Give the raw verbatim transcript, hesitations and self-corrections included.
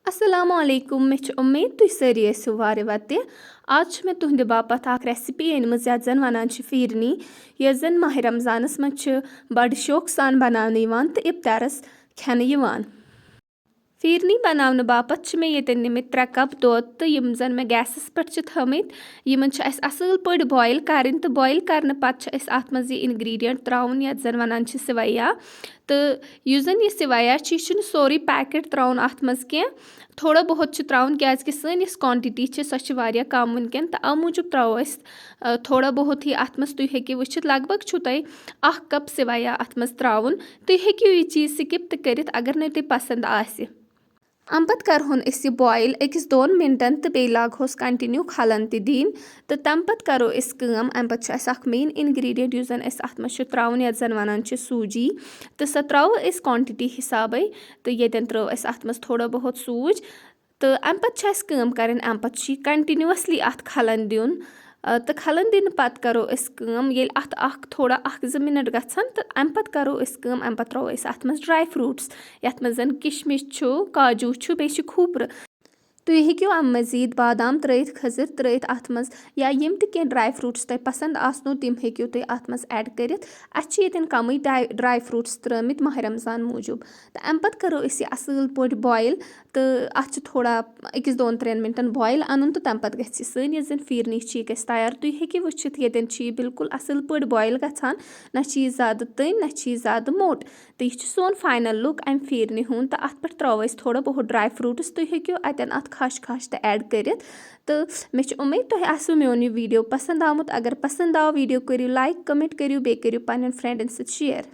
السلام علیکم، مےٚ چھِ اُمید تُہۍ سٲری ٲسِو وارٕ وَتہِ۔ آز چھِ مےٚ تُہنٛدِ باپتھ اکھ recipe أنمٕژ یَتھ زَن وَنان چھِ فیٖرنی، یۄس زَن ماہِ رمضانَس منٛز چھِ بَڑٕ شوقہٕ سان بَناونہٕ یِوان تہٕ اِفطارَس کھٮ۪نہٕ یِوان۔ فیٖرنی بَناونہٕ باپتھ چھِ مےٚ ییٚتٮ۪ن نِمٕتۍ ترٛےٚ cup دۄد تہٕ یِم زَن مےٚ gasَس پٮ۪ٹھ چھِ تھٲمٕتۍ، یِمَن چھِ اَسہِ اَصٕل پٲٹھۍ boil کَرٕنۍ تہٕ boil کَرنہٕ پَتہٕ چھِ اَسہِ اَتھ منٛز یہِ ingredient ترٛاوُن یَتھ زَن وَنان چھِ سِوَیا۔ تہٕ یُس زَن یہِ سِوَیا چھِ، یہِ چھُنہٕ سورُے packet ترٛاوُن اَتھ منٛز کینٛہہ، تھوڑا بہت چھِ ترٛاوُن، کیٛازِکہِ سٲنۍ یۄس quantity چھِ، سۄ چھِ واریاہ کَم وٕنکٮ۪ن، تہٕ اَمہِ موٗجوٗب ترٛاوو أسۍ، آ، تھوڑا بہت ہی اَتھ منٛز۔ تُہۍ ہیٚکِو وٕچھِتھ، لگ بگ چھُو تۄہہِ اَکھ cup سِوَیا اَتھ منٛز ترٛاوُن۔ تُہۍ ہیٚکِو یہِ چیٖز skip تہِ کٔرِتھ، اگر نہٕ تۄہہِ پَسنٛد آسہِ۔ اَمہِ پَتہٕ کَرہون أسۍ یہِ boil أکِس دۄن مِنٹَن تہٕ بیٚیہِ لاگہوس continue کھَلَن تہِ دِنۍ۔ تہٕ تَمہِ پَتہٕ کَرو أسۍ کٲم، اَمہِ پَتہٕ چھُ اَسہِ اَکھ main ingredient یُس زَن اَسہِ اَتھ منٛز چھُ ترٛاوُن، یَتھ زَن وَنان چھِ سوٗجی، تہٕ سۄ ترٛاوو أسۍ quantity حِسابَے۔ تہٕ ییٚتٮ۪ن ترٛٲو اَسہِ اَتھ منٛز تھوڑا بہت سوٗجۍ۔ تہٕ اَمہِ پَتہٕ چھِ اَسہِ کٲم کَرٕنۍ، اَمہِ پَتہٕ چھُ یہِ continuously اَتھ کھَلَن دیُن۔ آ، تہٕ کھَلَن دِنہٕ پَتہٕ کَرو أسۍ کٲم، ییٚلہِ اَتھ اَکھ تھوڑا اَکھ زٕ مِنَٹ گژھن، تہٕ اَمہِ پَتہٕ کَرو أسۍ کٲم، اَمہِ پَتہٕ ترٛاوو أسۍ اَتھ منٛز dry fruits، یَتھ منٛز زَن کِشمِش چھُ، کاجوٗ چھُ، بیٚیہِ چھُ کھوٗپرٕ۔ تُہۍ ہیٚکِو اَمہِ مٔزیٖد بادام ترٛٲیِتھ، کھٔزٕر ترٛٲیِتھ اَتھ منٛز، یا یِم تہِ کینٛہہ dry fruits تۄہہِ پَسنٛد آسنو، تِم ہیٚکِو تُہۍ اَتھ منٛز add کٔرِتھ۔ اَسہِ چھِ ییٚتٮ۪ن کَمٕے ڈاے-، dry fruits ترٛٲمٕتۍ ماہِ رمضان موٗجوٗب۔ تہٕ اَمہِ پَتہٕ کَرو أسۍ یہِ اَصٕل پٲٹھۍ boil، تہٕ اَتھ چھِ تھوڑا أکِس دۄن ترٛٮ۪ن مِنٹَن boil اَنُن، تہٕ تَمہِ پَتہٕ گژھِ یہِ سٲنۍ یۄس زَن فیٖرنی چھِ، یہِ گژھِ تیار۔ تُہۍ ہیٚکِو وٕچھِتھ، ییٚتٮ۪ن چھِ یہِ بالکل اَصٕل پٲٹھۍ boil گژھان، نہ چھِ یہِ زیادٕ تٔنۍ، نہ چھِ یہِ زیادٕ موٚٹ۔ تہٕ یہِ چھُ سون final look اَمہِ فیٖرنہِ ہُنٛد، تہٕ اَتھ پٮ۪ٹھ ترٛاوو أسۍ تھوڑا بہت dry fruits۔ تُہۍ ہیٚکِو اَتٮ۪ن اَتھ خَش خَش تہِ add کٔرِتھ۔ تہٕ مےٚ چھِ اُمید تۄہہِ آسِوٕ میون یہِ video پَسنٛد آمُت۔ اگر پَسنٛد آو، video کٔرِو like، comment کٔرِو، بیٚیہِ کٔرِو پنٛنٮ۪ن friendن سۭتۍ share۔